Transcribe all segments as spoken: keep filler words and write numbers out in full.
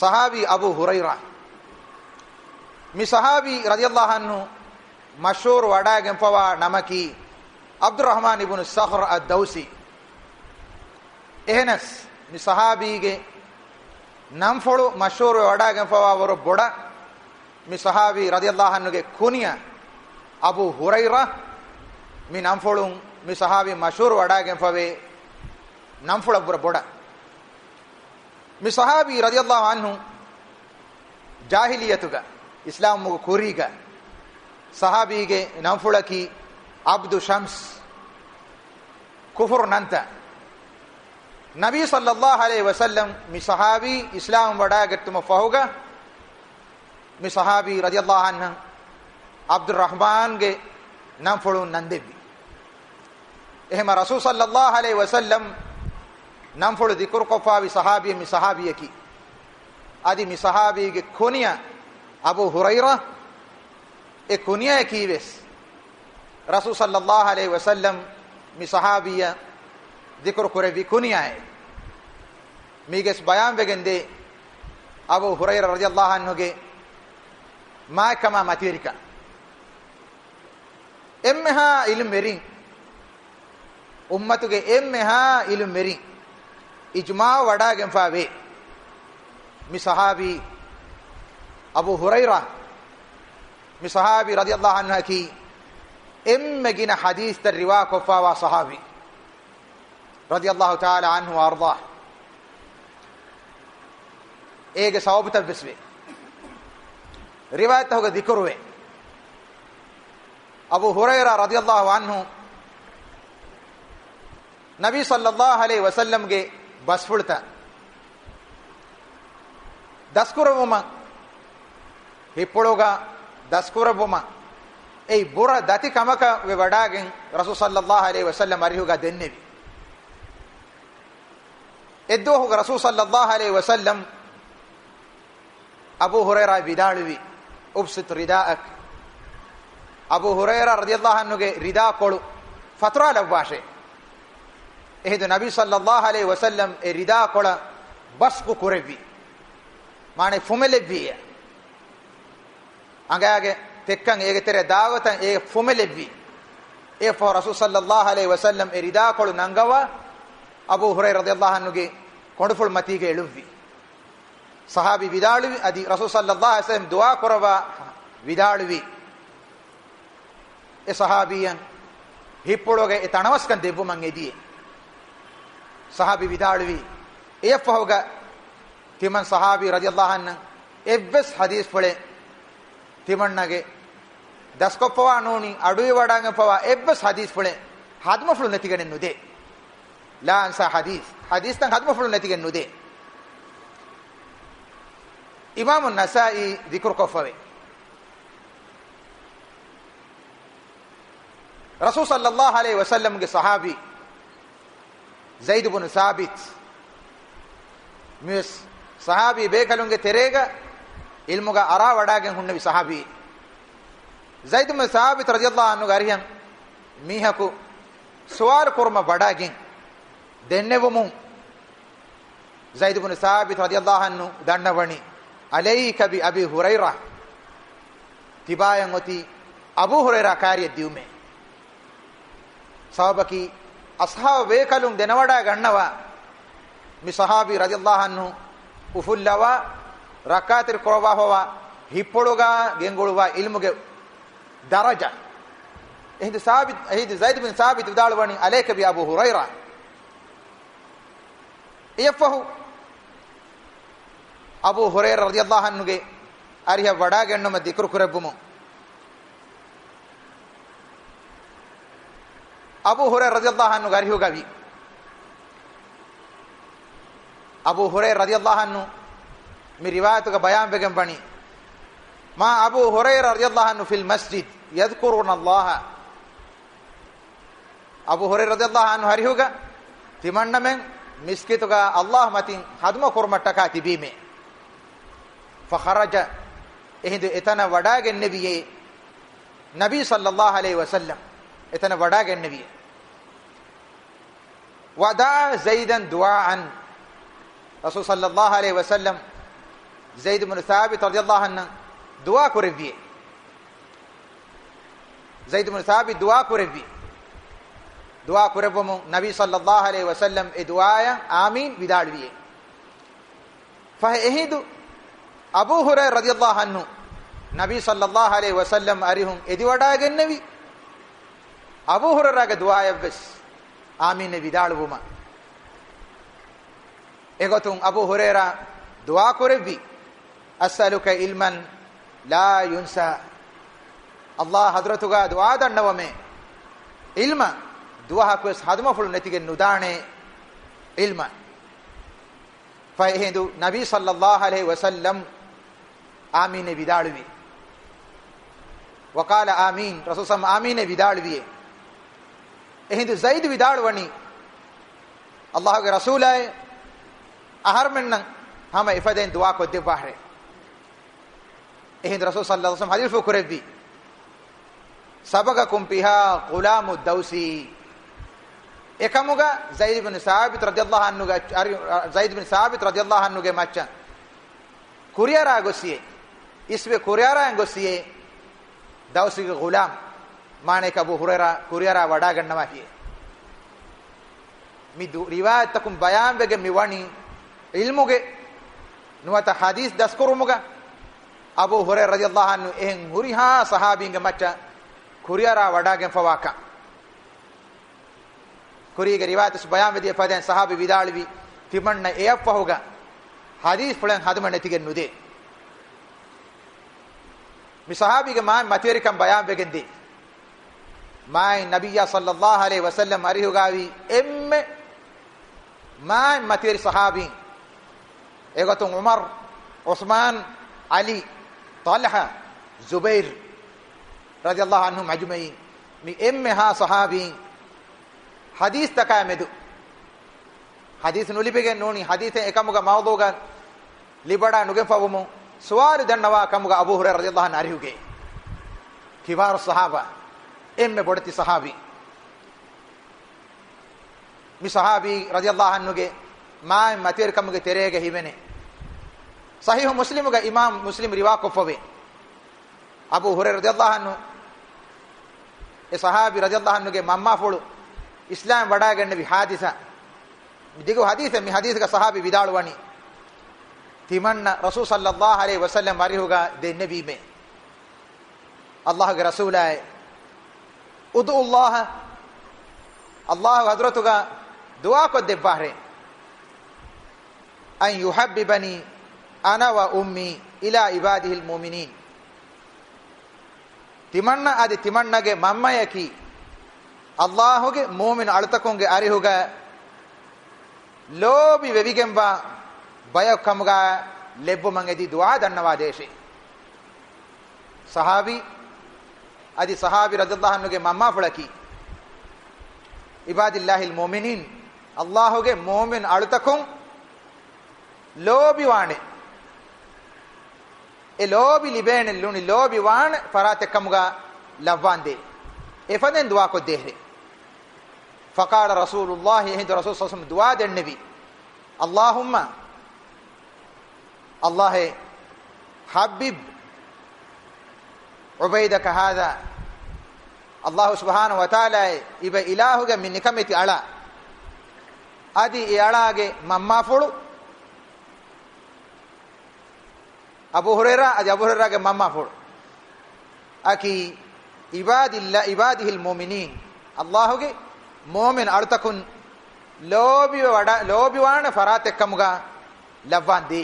ޞަޙާބީ އަބޫ ހުރައިރާ. މި ޞަޙާބީ ރަޟިޔަﷲ ޢަންހު މަޝްހޫރު ވަޑައިގެންފަވާ ނަމަކީ ޢަބްދުއްރަޙްމާން އިބްނު ޞަޚްރު އައްދައުސީ. އެހެނަސް، މި ޞަޙާބީގެ ނަންފުޅު މަޝްހޫރުވެ ވަޑައިގެންފަވާ ވަރު ބޮޑަށް މި ޞަޙާބީ ރަޟިޔަﷲ ޢަންހުގެ ކުނިޔަ އަބޫ ހުރައިރާ. މި ނަންފުޅުން މި ޞަޙާބީ މަޝްހޫރު ވަޑައިގެންފަވޭ ނަންފުޅަށްވުރެ ބޮޑަށް. މި ޞަޙާބީ ރަޟިޔަﷲ ޢަންހު ޖާހިލިއްޔަތުގަ، އިސްލާމްވުމުގެ ކުރީގަ، ޞަޙާބީގެ ނަންފުޅަކީ ޢަބްދު ޝަމްސް، ކުފުރު ނަންތައް. ނަބީ ޞައްލަﷲ ޢަލައިހި ވަސައްލަމް މި ޞަޙާބީ އިސްލާމް ވަޑައިގަތުމަށް ފަހުގަ، މި ޞަޙާބީ ރަޟިޔަﷲ ޢަންހު ޢަބްދުއްރަޙްމާންގެ ނަންފުޅުން ނަންދެއްވި. އެހެމަ ރަސޫލު ޞައްލަﷲ ޢަލައިހި ވަސައްލަމް ނަންފުޅު ޛިކުރުކޮށްފާވި ޞަޙާބީ މި ޞަޙާބީއަކީ. އަދި މި ޞަޙާބީގެ ކުނިޔަ އަބޫ ހުރައިރާ. އެ ކުނިޔައަކީވެސް ރަސޫލު ޞައްލަﷲ ޢަލައިހި ވަސައްލަމް މި ޞަޙާބީއަށް ޛިކުރު ކުރެއްވި ކުނިޔައެއް. މީގެސް ބަޔާންވެގެންދޭ އަބޫ ހުރައިރާ ރަޟިޔަﷲ ޢަންހުގެ މާތްކަމާ މަތިވެރިކަން. އެންމެހާ ޢިލްމުވެރިން، އުއްމަތުގެ އެންމެހާ ޢިލްމުވެރިން އިޖްމާޢު ވަޑައިގެންފާވޭ، މި ޞަޙާބީ އަބޫ ހުރައިރާ، މި ޞަޙާބީ ރަޟިޔަﷲ ޢަންހުއަކީ އެންމެ ގިނަ ޙަދީޘްތައް ރިވާކޮށްފާވާ ޞަޙާބީ ރަޟިޔަﷲ ތަޢާލާ ޢަންހު ވައަރްޟާ. އޭގެ ސަބަބުތައްވެސް ވޭ. ރިވާޔަތްތަކުގަ ޛިކުރުވޭ. އަބޫ ހުރައިރާ ރަޟިޔަﷲ ޢަންހު ނަބީ ޞައްލަﷲ ޢަލައިހި ވަސައްލަމްގެ ބަސްފުޅުތައް ދަސްކުރެއްވުމަށް، ހިތްޕުޅުގަ ދަސްކުރެއްވުމަށް އެއީ ބުރަ ދަތި ކަމަކަށް ވެވަޑައިގެން ރަސޫލު ޞައްލަﷲ ޢަލައިހި ވަސައްލަމް އަރިހުގަ ދެންނެވި. އެއްދުވަހުގަ ރަސޫލު ޞައްލަﷲ ޢަލައިހި ވަސައްލަމް އަބޫ ހުރައިރާ ވިދާޅުވި، "އުބްސިޠް ރިދާއަކަ." އަބޫ ހުރައިރާ ރަޟިޔަﷲ ޢަންހުގެ ރިދާކޮޅު ފަތުރާލައްވާށޭ. އެހިނދު ނަބީ ޞައްލަﷲ ޢަލައިހި ވަސައްލަމް އެ ރިދާކޮޅަށް ބަސްކު ކުރެއްވި. މާނަ ފުމެލެއްވިއްޔާ. އަނގައިގެ ތެއްކަން އޭގެ ތެރެ ދާގޮތަށް އޭ ފުމެލެއްވި. އެއަށްފަހު ރަސޫލު ޞައްލަﷲ ޢަލައިހި ވަސައްލަމް އެ ރިދާކޮޅު ނަންގަވާ އަބޫ ހުރައިރާ ރަޟިޔަﷲ ޢަންހުގެ ކޮނޑުފުޅު މަތީގަ އެޅުއްވި. ޞަޙާބީ ވިދާޅުވި އަދި ރަސޫލު ޞައްލަﷲ ޢަލައިހި ވަސައްލަމް ދުޢާ ކުރައްވާ ވިދާޅުވި، އެ ޞަޙާބީއަށް ހިތްޕުޅުގެ އެ ތަނަވަސްކަން ދެއްވުމަށް އެދިޔަ. ޞަޙާބީ ވިދާޅުވީ، އެއަށްފަހުގަ ތިމަން ޞަޙާބީ ރަޟިޔަﷲ ޢަންހު އެއްވެސް ޙަދީޘްފުޅެއް ތިމަންނަގެ ދަސްކޮށްފަވާ ނޫނީ އަޑުއިވަޑައިގެންފަވާ އެއްވެސް ޙަދީޘްފުޅެއް ހަދުމަފުޅު ނެތިގެނެއް ނުދޭ. ލާ އަންސާ ޙަދީޘް، ޙަދީޘްތައް ހަދުމަފުޅު ނެތިގެން ނުދޭ. އިމާމު ނަސާއީ ޛިކުރުކޮށްފަވޭ. ރަސޫލު ޞައްލަﷲ ޢަލައިހި ވަސައްލަމްގެ ޞަޙާބީ ޒައިދު ބުނު ސާބިތް، މިވެސް ޞަޙާބީ ބޭކަލުންގެ ތެރޭގަ ޢިލްމުގަ އަރާ ވަޑައިގެން ހުންނެވި ޞަޙާބީ. ޒައިދު ބުނު ސާބިތް ރަޟިޔަﷲ ޢަންހުގެ އަރިހަށް މީހަކު ސުވާލު ކުރުމަށް ވަޑައިގެން ދެންނެވުމުން، ޒައިދު ބުނު ސާބިތް ރަޟިޔަﷲ ޢަންހު ދަންނަވަނީ، "ޢަލައިކަ ބި އަބީ ހުރައިރާ." ތިބާޔަށް އޮތީ އަބޫ ހުރައިރާ ކާރިއަށް ދިއުމޭ. ސަބަބަކީ، އަޞްޙާބު ބޭކަލުން ދެނެވަޑައިގަންނަވާ، މި ޞަޙާބީ ރަޟިޔަﷲ ޢަންހު އުފުއްލަވާ، ރައްކާތެރި ކުރައްވާފަވާ، ހިތްޕުޅުގަ ގެންގުޅުވާ ޢިލްމުގެ ދަރަޖަ. އެހިނދު ސާބިތް، އެހިނދު ޒައިދު ބިން ސާބިތް ވިދާޅުވަނީ، "ޢަލައިކަ ބި އަބޫ ހުރައިރާ." އެއަށްފަހު އަބޫ ހުރައިރާ ރަޟިޔަﷲ ޢަންހުގެ އަރިހަށް ވަޑައިގެންނުމަށް ޛިކުރު ކުރެއްވުމުން، އަބޫ ހުރައިރާ ރަޟިޔަﷲ ޢަންހުގެ އަރިހުގަވި. އަބޫ ހުރައިރާ ރަޟިޔަﷲ ޢަންހު މި ރިވާޔަތުގަ ބަޔާންވެގެން ވަނީ، "ما أبو هريرة رضي الله عنه في المسجد يذكرون الله." އަބޫ ހުރައިރާ ރަޟިޔަﷲ ޢަންހު އަރިހުގަ ތިމަންނަމެން މިސްކިތުގަ ﷲ މަތިން ޚަދުމަ ކުރުމަށްޓަކާ ތިބީމޭ. فخرج، އެހިނދު އެތަނަށް ވަޑައިގެންނެވިޔޭ ނަބީ ޞައްލަﷲ ޢަލައިހި ވަސައްލަމް. އެތަނަށް ވަޑައިގެންނެވިޔޭ. ودعا زيدا دعاء. ރަސޫލު ޞައްލަﷲ ޢަލައިހި ވަސައްލަމް ޒައިދު ބިން ސާބިތު ރަޟިޔަﷲ ޢަންހު ދުޢާ ކުރެއްވިއޭ. ޒައިދު ބިން ސާބިތު ދުޢާ ކުރެއްވި. ދުޢާ ކުރެއްވުމުން ނަބީ ޞައްލަﷲ ޢަލައިހި ވަސައްލަމް އެ ދުޢާއަށް އާމީން ވިދާޅުވިއޭ. ފަހެ އެހިނދު އަބޫ ހުރައިރާ ރަޟިޔަﷲ ޢަންހު ނަބީ ޞައްލަﷲ ޢަލައިހި ވަސައްލަމް އަރިހުން އެދިވަޑައިގެންނެވި. އަބޫ ހުރައިރާގެ ދުޢާއަށްވެސް އާމީން ވިދާޅުވުމަށް. އެގޮތުން އަބޫ ހުރައިރާ ދުޢާ ކުރެއްވި، "أسألك علما لا ينسى." ﷲ ޙަޟްރަތުގަ ދުޢާ ދަންނަވަމޭ، ޢިލްމަށް ދުވަހަކުވެސް ހަނދުމަފުޅު ނެތިގެން ނުދާނޭ ޢިލްމަށް. ފަހެ އެހިނދު ނަބީ ޞައްލަﷲ ޢަލައިހި ވަސައްލަމް އާމީން ވިދާޅުވި. وقال آمين، ރަސޫލު ޞައްލަﷲ ޢަލައިހި ވަސައްލަމް އާމީން ވިދާޅުވިއޭ. އެހިނދު ޒައިދު ވިދާޅުވަނީ، ﷲގެ ރަސޫލާއޭ، އަހަރުމެންނަށް ހަމަ އެފަދައިން ދުޢާ ކޮށްދެއްވާށޭ. އެހިނދު ރަސޫލު ޞައްލަﷲ ޢަލައިހި ވަސައްލަމް ޙަދީޘްފުޅު ކުރެއްވި، "سبقكم بها غلام الدوس." އެކަމުގަ ޒައިދު ބިން ސާބިތު ރަޟިޔަﷲ ޢަންހުގެ، ޒައިދު ބިން ސާބިތު ރަޟިޔަﷲ ޢަންހުގެ މައްޗަށް ކުރިއަރާ ގޮއްސިއޭ. އިސްވެ ކުރިއަރާން ގޮއްސިއޭ ދައުސީގެ ޣުލާމް، މާނައަކީ އަބޫ ހުރައިރާ ކުރިއަރާ ވަޑާގަންނަވާފިއޭ. މި ދު-، ރިވާޔަތްތަކުން ބަޔާންވެގެން މި ވަނީ ޢިލްމުގެ ނުވަތަ ޙަދީޘް ދަސްކުރުމުގަ އަބޫ ހުރައިރާ ރަޟިޔަﷲ ޢަންހު އެހެން ހުރިހާ ޞަޙާބީންގެ މައްޗަށް ކުރިއަރާ ވަޑާގެންފަވާކަން. ކުރީގެ ރިވާޔަތު ބަޔާންވެދިޔަ ފަދައިން ޞަޙާބީ ވިދާޅުވި، ތިމަންނަ އެއަށްފަހުގަ ޙަދީޘްފުޅެއް ހަނދުމަ ނެތިގެން ނުދޭ. މި ޞަޙާބީގެ މާތް މަތިވެރިކަން ބަޔާންވެގެންދޭ. މާތް ނަބިއްޔާ ޞައްލަﷲ ޢަލައިހި ވަސައްލަމް އަރިހުގައިވީ އެންމެ މާތް މަތިވެރި ޞަޙާބީން. އެގޮތުން ޢުމަރު، ޢުސްމާން، ޢަލީ، ޠަލްޙާ، ޒުބައިރު ރަޟިޔަﷲ ޢަންހުމް އަޖްމަޢީން. މި އެންމެހާ ޞަޙާބީން ޙަދީޘްތަކާ މެދު، ޙަދީޘް ނުލިބިގެން ނޫނީ، ޙަދީޘެއް އެކަމުގަ މައުޟޫޢަކަށް ލިބިވަޑައި ނުގެންފަވުމުން ސުވާލު ދަންނަވާ ކަމުގަ އަބޫ ހުރައިރާ ރަޟިޔަﷲ ޢަންހު އަރިހުގެ ކިބާރު ޞަޙާބާ، އެންމެ ބޮޑެތި ޞަޙާބީ. މި ޞަޙާބީ ރަޟިޔަﷲ ޢަންހުގެ މާތް މަތިވެރިކަމުގެ ތެރޭގަ ހިމެނޭ. ޞަޙީޙު މުސްލިމުގަ އިމާމް މުސްލިމް ރިވާކޮށްފަވޭ. އަބޫ ހުރައިރާ ރަޟިޔަﷲ ޢަންހު، އެ ޞަޙާބީ ރަޟިޔަﷲ ޢަންހުގެ މަންމާފުޅު އިސްލާމް ވަޑައިގެންނެވި ޙާދިސާ. މި ދިގު ޙަދީޘެއް. މި ޙަދީޘްގަ ޞަޙާބީ ވިދާޅުވަނީ، ތިމަންނަ ރަސޫލު ޞައްލަﷲ ޢަލައިހި ވަސައްލަމް އަރިހުގަ ދެންނެވީމޭ، ﷲގެ ރަސޫލާއޭ، ادعوا الله، ﷲ ޙަޟްރަތުގަ ދުޢާކޮށްދެއްވާށޭ، أن يحببني أنا وأمي إلى عباده المؤمنين. ތިމަންނަ އަދި ތިމަންނަގެ މަންމަޔަކީ ﷲގެ މުއުމިނު އަޅުތަކުންގެ އަރިހުގަ ލޯބި ވެވިގެންވާ ބަޔަކު ކަމުގަ ލެއްވުމަށް އެދި ދުޢާ ދަންނަވާދޭށޭ. ޞަޙާބީ އަދި ޞަޙާބީ ރަޟިޔަﷲ ޢަންހުގެ މަންމާފުޅަކީ، عباد الله المؤمنين، ﷲގެ މުއުމިނު އަޅުތަކުން ލޯބިވާނެ، އެ ލޯބި ލިބޭނެ ނޫނީ ލޯބިވާނެ ފަރާތެއް ކަމުގަ ލައްވާންދޭ. އެފަދައިން ދުޢާކޮށްދޭށޭ. فقال رسول الله، އެހިނދު ރަސޫލު ޞައްލަﷲ ޢަލައިހި ވަސައްލަމް ދުޢާ ދެންނެވި، اللهم، ﷲއޭ، حبب عبيدك هذا، ﷲ ސުބްޙާނަހޫ ވަތަޢާލާއޭ، އިބަ އިލާހުގެ މި ނިކަމެތި އަޅާ، އަދި އެ އަޅާގެ މަންމާފުޅު، އަބޫ ހުރައިރާ އަދި އަބޫ ހުރައިރާގެ މަންމާފުޅު އަކީ، عباد الله، عباده المؤمنين، ﷲގެ މުއުމިނު އަޅުތަކުން ލޯބިވެ ވަޑަ-، ލޯބިވާނެ ފަރާތެއް ކަމުގަ ލައްވާންދޭ.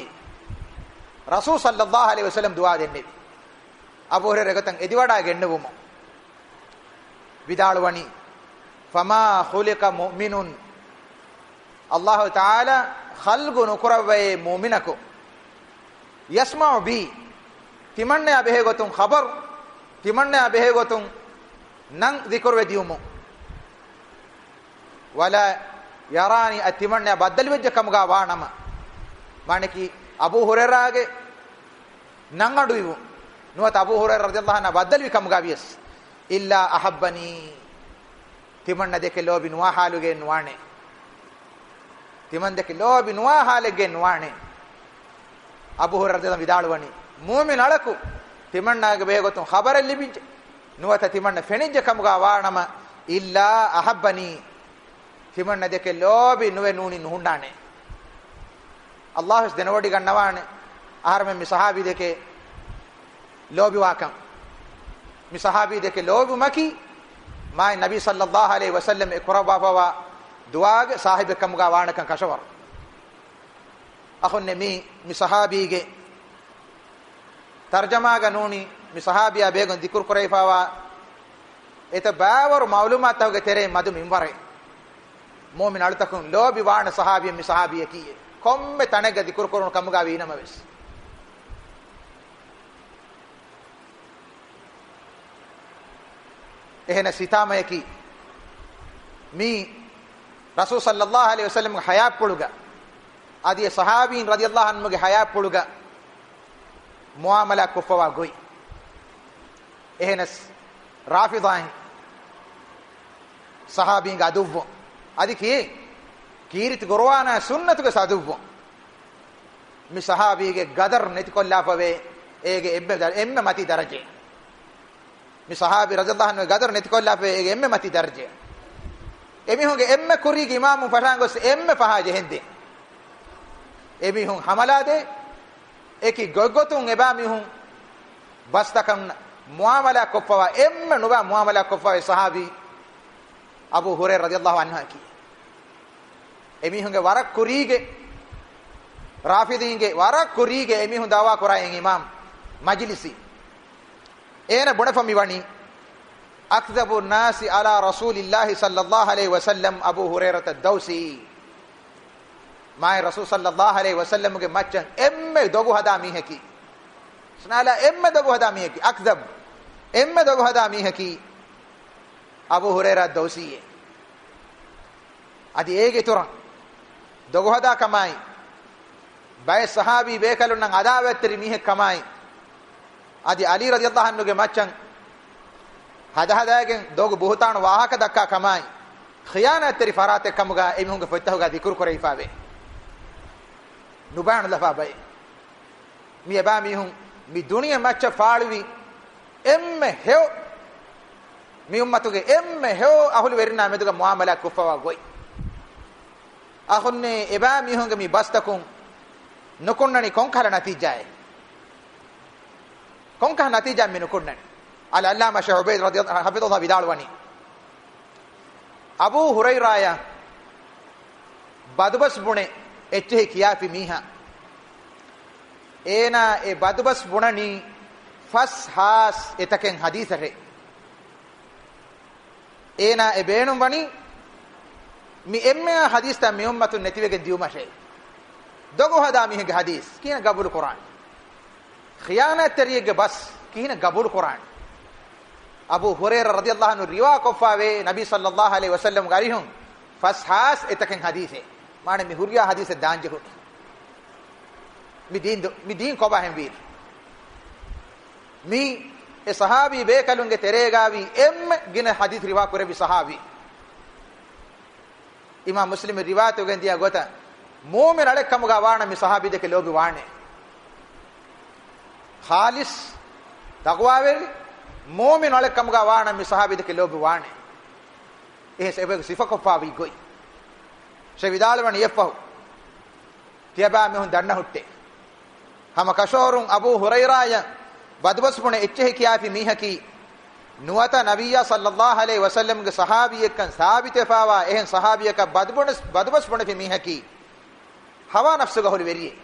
ރަސޫލު ޞައްލަﷲ ޢަލައިހި ވަސައްލަމް ދުޢާ ދެންނެވި. އަބޫ ހުރައިރާ އެގޮތަށް އެދިވަޑައިގެންނެވުމުން ވިދާޅުވަނީ، فما خلق مؤمن، ﷲ ތަޢާލާ ޚަލްޤު ނުކުރައްވައޭ މުއުމިނަކު، يسمع بي، ތިމަންނަޔާ ބެހޭގޮތުން ޚަބަރު، ތިމަންނަޔާ ބެހޭގޮތުން ނަން ޛިކުރުވެ ދިޔުމުން، ولا يراني، އަދި ތިމަންނަޔާ ބައްދަލުވެއްޖެ ކަމުގަ ވާނަމަ، މާނައަކީ އަބޫ ހުރައިރާގެ ނަން އަޑުއިވުން ނުވަތަ އަބޫ ހުރައިރާ ރަޟިޔަﷲ ޢަންހު ބައްދަލުވި ކަމުގަ ވިޔަސް، إلا أحبني، ތިމަންނަ ދެކެ ލޯބި ނުވާ ޙާލުގައެއް ނުވާނެ. ތިމަން ދެކެ ލޯބި ނުވާ ޙާލެއްގައެއް ނުވާނެ. އަބޫ ހުރައިރާ ރަޟިޔަﷲ ވިދާޅުވަނީ، މުއުމިން އަޅަކު ތިމަންނާގެ ބެހޭގޮތުން ޚަބަރެއް ލިބިއްޖެ، ނުވަތަ ތިމަންނަ ފެނިއްޖެ ކަމުގަ ވާނަމަ، إلا أحبني، ތިމަންނަ ދެކެ ލޯބި ނުވެ ނޫނީ ނުހުންނާނެ. ﷲ ވެސް ދެނެވޮޑިގަންނަވާނެ އަހަރެމެން މި ޞަޙާބީ ދެކެ ލޯބިވާކަން. މި ޞަޙާބީ ދެކެ ލޯބިވުމަކީ، މާތް ނަބީ ޞައްލަﷲ ޢަލައިހި ވަސައްލަމް އެ ކުރައްވާފައިވާ ދުޢާގެ ޞާޙިބެއް ކަމުގަ ވާނެކަން ކަށަވަރު. އަޚުންނޭ މީ، މި ޞަޙާބީގެ ތަރްޖަމާގަ ނޫނީ، މި ޞަޙާބީއާ ބެހޭގޮތުން ޛިކުރު ކުރެވިފައިވާ އެތައް ބައިވަރު މަޢުލޫމާތުތަކުގެ ތެރެއިން މަދު މިންވަރެއް. މުއުމިން އަޅުތަކުން ލޯބިވާނެ ޞަޙާބީ މި ޞަޙާބީއަކީ، ކޮންމެ ތަނެއްގަ ޛިކުރު ކުރުނު ކަމުގަ ވީނަމަވެސް. އެހެނަސް ހިތާމަޔަކީ، މީ ރަސޫލު ޞައްލަﷲ ޢަލައިހި ވަސައްލަމްގެ ޙަޔާތްޕުޅުގަ، އަދި އެ ޞަޙާބީން ރަޟިޔަﷲ ޢަންހުމުގެ ޙަޔާތްޕުޅުގަ މުޢާމަލާ ކޮށްފަވާ ގޮތް. އެހެނަސް ރާފިޟާއިން ޞަޙާބީންގެ އަދުއްވުން، އަދި ކީ، ކީރިތި ޤުރުއާނާ ސުންނަތުގެ އަދުއްވުން، މި ޞަޙާބީގެ ޤަދަރު ނެތިކޮށްލާފަވޭ، އޭގެ އެންމެ ދަ-، އެންމެ މަތީ ދަރަޖައެއް. މި ޞަޙާބީ ރަޟިޔަﷲ ޢަންހުގެ ޤަދަރު ނެތިކޮށްލާފަވޭ، އޭގެ އެންމެ މަތީ ދަރަޖައެއް. އެމީހުންގެ އެންމެ ކުރީގެ އިމާމުން ފަށާން ގޮސް އެންމެ ފަހާ ޖެހެންދޭ. އެމީހުން ހަމަލާދޭ، އެކި ގޮތްގޮތުން އެބައިމީހުން ބަސްތަކަށް މުޢާމަލާ ކޮށްފަވާ، އެންމެ ނުބައި މުޢާމަލާ ކޮށްފަވާ އެއް ޞަޙާބީ އަބޫ ހުރައިރާ ރަޟިޔަﷲ ޢަންހުއަކީ. އެމީހުންގެ ވަރަށް ކުރީގެ، ރާފިޟީންގެ ވަރަށް ކުރީގެ އެމީހުން ދަޢުވާ ކުރާ އެއް އިމާމް މަޖިލިސީ. އޭނަ ބުނެފަ މިވަނީ، أكذب الناس على رسول الله صلى الله عليه وسلم أبو هريرة الدوسي. މާތް ރަސޫލު ޞައްލަﷲ ޢަލައިހި ވަސައްލަމްގެ މައްޗަށް އެންމެ ދޮގު ހަދާ މީހަކީ، ސުނާލާ އެންމެ ދޮގު ހަދާ މީހަކީ، أكذب، އެންމެ ދޮގު ހަދާ މީހަކީ އަބޫ ހުރައިރާ ދައުސީއޭ. އަދި އޭގެ އިތުރަށް ދޮގު ހަދާ ކަމާއި، ބައެއް ޞަޙާބީ ބޭކަލުންނަށް ޢަދާވަތްތެރި މީހެއް ކަމާއި، އަދި ޢަލީ ރަޟިޔަﷲ ޢަންހުގެ މައްޗަށް ހަދަހަދާގެން ދޮގު ބުހުތާނު ވާހަކަ ދައްކާ ކަމާއި، ޚިޔާނާތްތެރި ފަރާތެއް ކަމުގަ އެމީހުންގެ ފޮތްތަކުގަ ޛިކުރު ކުރެވިފަވޭ. ނުބައިނުލަފާ ބައެއް. މި އެބައިމީހުން މި ދުނިޔެ މައްޗަށް ފާޅުވި އެންމެ ހެޔޮ، މި އުއްމަތުގެ އެންމެ ހެޔޮ އަހުލުވެރިންނާ މެދުގަ މުޢާމަލާ ކޮށްފަވާ ގޮތް. އަޚުންނޭ އެބައިމީހުންގެ މި ބަސްތަކުން ނުކުންނަނީ ކޮންކަހަލަ ނަތީޖާއެއް؟ ކޮންކަހަލަ ނަތީޖާއެއް މި ނުކުންނަނީ؟ އަލްޢައްލާމާ ޝޭޚް ޢުބައިދު ރަޟިޔަ-، ޙަފިޡަހުﷲ ވިދާޅުވަނީ، އަބޫ ހުރައިރާޔަށް ބަދުބަސް ބުނެ އެއްޗެހި ކިޔާފި މީހާ، އޭނާ އެ ބަދުބަސް ބުނަނީ ފަސް ހާސް އެތަކެއް ޙަދީޘަށޭ. އޭނާ އެ ބޭނުން ވަނީ މި އެންމެހާ ޙަދީޘްތައް މި އުއްމަތުން ނެތިވެގެން ދިޔުމަށޭ. ދޮގު ހަދާ މީހެއްގެ ޙަދީޘް ކިހިނެއް ޤަބޫލު ކުރާނީ؟ ޚިޔާނާތްތެރިއެއްގެ ބަސް ކިހިނެއް ޤަބޫލު ކުރާނީ؟ އަބޫ ހުރައިރާ ރަޟިޔަﷲ ޢަންހު ރިވާ ކޮށްފަވޭ، ނަބީ ޞައްލަﷲ ޢަލައިހި ވަސައްލަމްގެ އަރިހުން ފަސް ހާސް އެތަކެއް ޙަދީޘެއް. މާނަ މި ހުރިހާ ޙަދީޘެއް ދާން ޖެހުނީ. މި ދީން ދު-، މި ދީން ކޮބާހެން ވީރު؟ މީ އެ ޞަޙާބީ ބޭކަލުންގެ ތެރޭގައި އެންމެ ގިނަ ޙަދީޘް ރިވާ ކުރެއްވި ޞަޙާބީ. އިމާމް މުސްލިމް ރިވާޔަތުގެން ދިޔަ ގޮތަށް، މުއުމިން އަޅެއްކަމުގަ ވާނަމަ މި ޞަޙާބީ ދެކެ ލޯބި ވާނެ. ޚާލިޞް ތަޤްވާވެރި މުއުމިން އަޅެއްކަމުގަ ވާނަމަ މި ޞަޙާބީ ދެކެ ލޯބި ވާނެ. އެހެންސް އެބަ ސިފަކޮށްފަވި ގޮތް ޝޭޚް ވިދާޅުވަނީ އެއްފަހު ތިޔަބައިމީހުން ދަންނަހުއްޓޭ. ހަމަ ކަށަވަރުން އަބޫ ހުރައިރާޔަށް ބަދުބަސް ބުނެ އެއްޗެހި ކިޔާފި މީހަކީ، ނުވަތަ ނަބިއްޔާ ޞައްލަﷲ ޢަލައިހި ވަސައްލަމްގެ ޞަޙާބީއެއްކަން ސާބިތުވެފައިވާ އެހެން ޞަޙާބީއަކަށް ބަދުބުނެ-، ބަދުބަސް ބުނެފި މީހަކީ، ހަވާ ނަފްސުގެ އަހުލުވެރިއެއް.